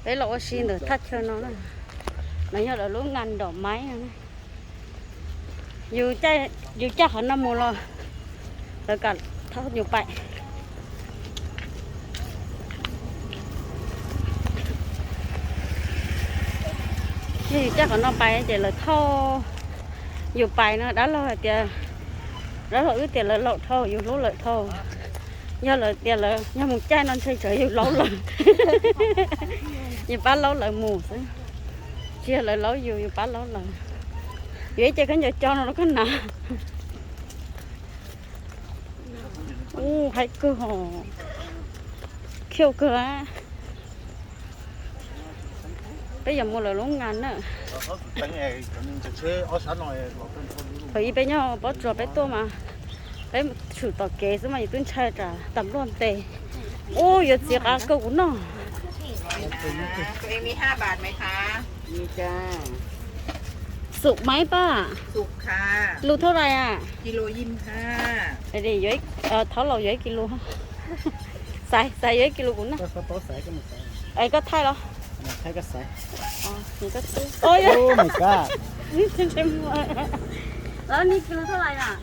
Peb los ua si ntawm thaj chaw no na. No yog lawv lub ngan nrom maiv no. Yus, yus caj qhov no mus los lawv kam thauj yus pais. Yog yus caj qhov no pais ces lawv thauj yus pais no. Dab laug hais tias, dab laug wb tias lawv laus dhau, yus hlub lawv dhau. Yog lawv tias lawv yog mus caij no ntshe tsam yus laub lawm. Yus pab laub lawv mus xwb. Tsis yog lawv laub yus, yus pab laub lawv. Yuav ib ce khaub ncaws co no rau koj hnav. Ub, haib kawg, khiauj kawg. Peb yuav mus lawv lub ngan na. Thaum ub peb nyob Pob Tsuas peb tuaj mas peb tshwm tom kev xwb mas yus twb ntshai tsam tas npluaj ntes. Ub, yuav txiv qav kaw kuv noj. Sụp maiv pab. Lus thau lais a? Thauj los yuav ib kis lus. Xaiv, xaiv yuav ib kis lus kuv noj. Es koj thaij los? Los ib kis lus thauj lais a?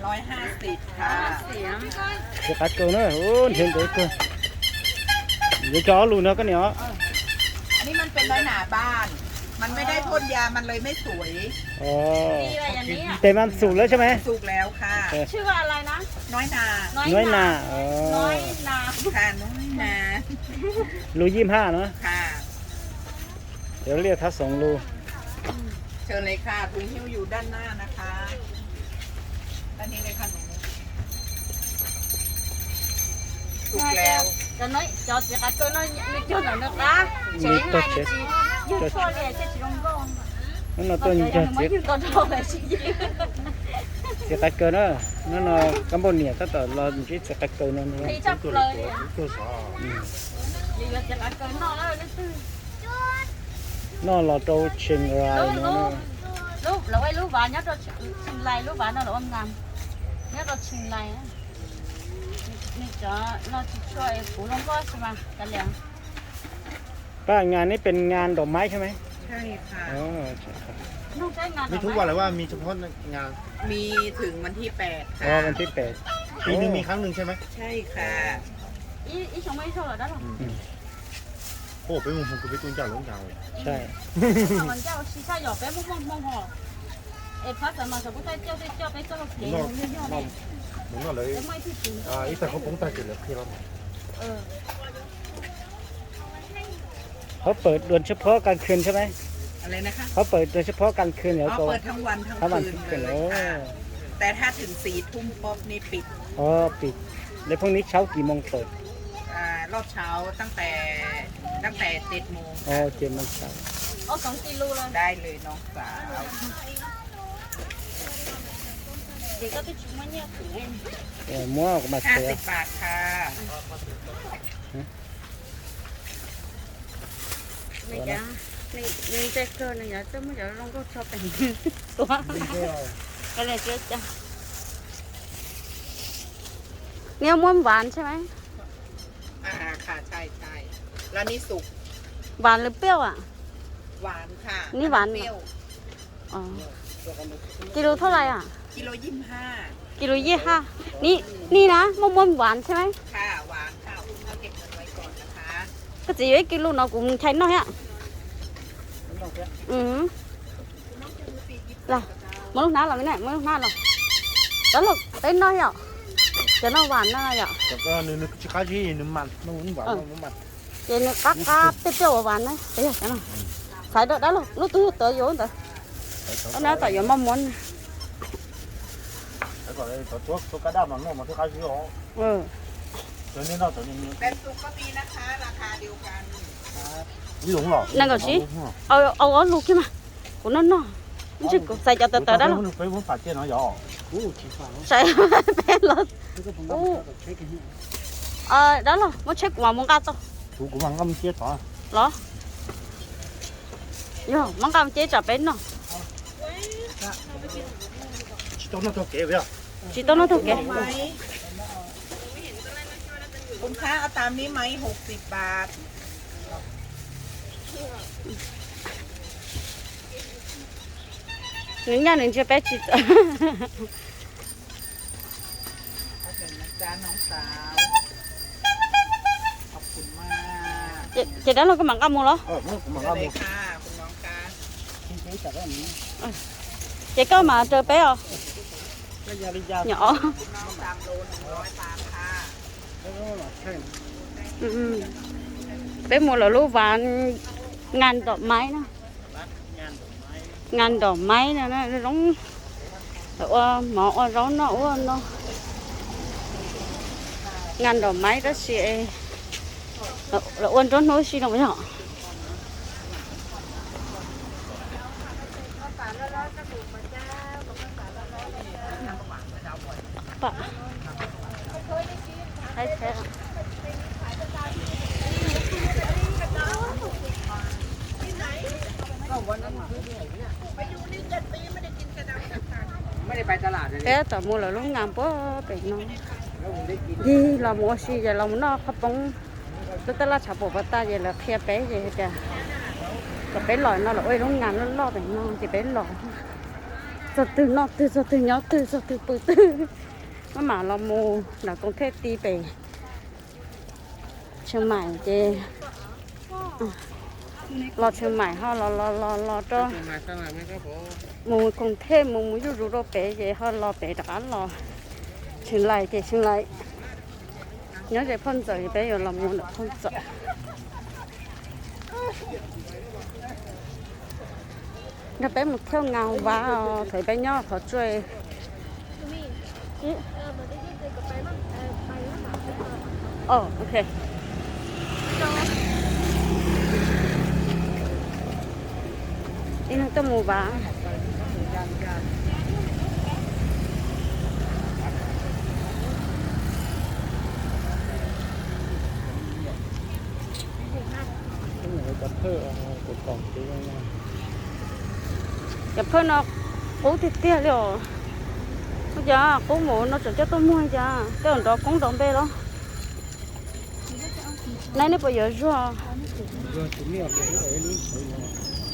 Txiv qav kaw na, nrhiav nrhiav kawg. Yuav cog ob lus no koj niam os. Tes mas xum lawm thiab mas? Nuav na, lus yim haj no. Cov liaj thab xoov lus. Cov txiv qav kaw no nws cuag ntawm nws qab, tsev nws tsis yug tshuaj li thiaj tsis zoo nkauj. Hnub no tuaj nrog txiv qav kaw na, hnub no kab npauj niam tab tom los ntsib txiv qav kaw no. Noj los rau Chiang Rai no. Lub, lub vas nyob rau Chiang Rai, lub vas no los ua nas nyob rau Chiang Rai. Nws cov no tsis tshua es kuv zoo nkauj tsis mas kav liam. ป้า งานนี้เป็นงานดอกไม้ใช่ไหม ใช่ค่ะ อ๋อ ใช่ครับ มีทุกวันหรือว่ามีเฉพาะงาน มีถึงวันที่แปดค่ะ อ๋อ วันที่แปด ปีหนึ่งมีครั้งหนึ่งใช่ไหม ใช่ค่ะ อืม โอ้ เป็นมุมผมคือไปตูนจ่าหลงจ่าเลย ใช่ Mus noj lawv, ib tag khaub poob tag ces lawv qhia lawm.เขาเปิดโดยเฉพาะกลางคืนใช่ไหม อะไรนะคะ เขาเปิดโดยเฉพาะกลางคืน อ๋อ เปิดทั้งวันทั้งคืนเลยค่ะ แต่ถ้าถึงสี่ทุ่มปุ๊บนี่ปิด อ๋อ ปิด แล้วพรุ่งนี้เช้ากี่โมงเปิด อ่า รอบเช้าตั้งแต่ ตั้งแต่เจ็ดโมง อ๋อ ค่ะ เจ็ดโมงเช้า เอาสองกิโลเลย ได้เลยน้องสาว เดี๋ยวก็ไปชิมว่าเนี่ยถึงไง เออ มั่วก็มา ห้า เสีย สิบบาทค่ะ Nws, nws ntse kawg, nws yuav txawj muab cov zoo nkauj tso pem tuav. Ka li cia cas. Neb muab หวาน ใช่ไหม อ่า ค่ะ ใช่ ใช่ แล้วนี่สุก หวานหรือเปรี้ยวอะ หวานค่ะ นี่หวาน อันนั้นเปรี้ยว อ๋อ กิโลเท่าไหร่อะ กิโลยี่สิบห้า กิโลยี่สิบห้า นี่ นี่นะ มะม่วงหวานใช่ไหม ค่ะ หวานค่ะ คุณก็เก็บเงินไว้ก่อนนะคะ Koj txiv yuav ib kis lus no kuv mus chais noj thiab. Los, muab lub hnab los me na, muab lub hnab los. Rov los peb noj thiab. Cov no vas no yom. Ces nws qab qab tej peb ua vas na. Xaiv rau dab laug lub twg tawv yuav ntawd. Ub, nab tom yuav maj muab na. Nees nkaum tsib, au ob lus kiag mas. Kuv noj noj, ntshe kuv xaiv cov tawv tawv dab laug. Xaiv peb los. Dab laug, muab tsheb kuv mam mus nqa tau. Los? Yog, muab nqa mus ces tsam peb noj. Tsis tau noj taug kev. คุณค้าเอาตามนี้ไหม หกสิบบาท เ Nws nyaj nws ntsia peb tsis txawm. Ces dab laug koj mam nqa mus los? Ces koj mam raws peb os. Nyom. Peb mus lawv lub vav ngan ntom maiv no. Ngan ntom maiv no zoo, lawv ua mov ua zaub noj ua no. Ngan ntom maiv tab sis lawv ua nruab hnub si no yog. Peb tom mus lawv lub ngan puag pem no. Yig los mus ua si ces los mus noj qhov poob. Lub tab laj tshav puam puas tag ces lawv qhia peb ces hais tias kom peb los no lawv ua ib lub ngan loj loj pem no ces peb los. Txog twg noj twg, txog twg nyob twg, txog twg pw twg. Maj mam los mus nram Koos Thej ti pem Tsheej Maim ces los Tsheej Maim ho los los los los rau mus Koos Thej mus mus zuj zus rau pem ces ho los pem rov qab los Tsheej Lais ces Tsheej Lais nyob ze Phoj Ntxawm ces peb yuav los mus ntawm Phoj Ntxawm. Nrog peb mus thauj ngan vav os, thaum peb nyob qhov tsuas. Ib hnub tuaj mus vav. Cov phawj no qub tiag tiag li os. Ua cas qub npaum no tseem coj tuaj muag cas? Tej zaum nrov koob nrov npe los. Neb, neb puas yuav zuag?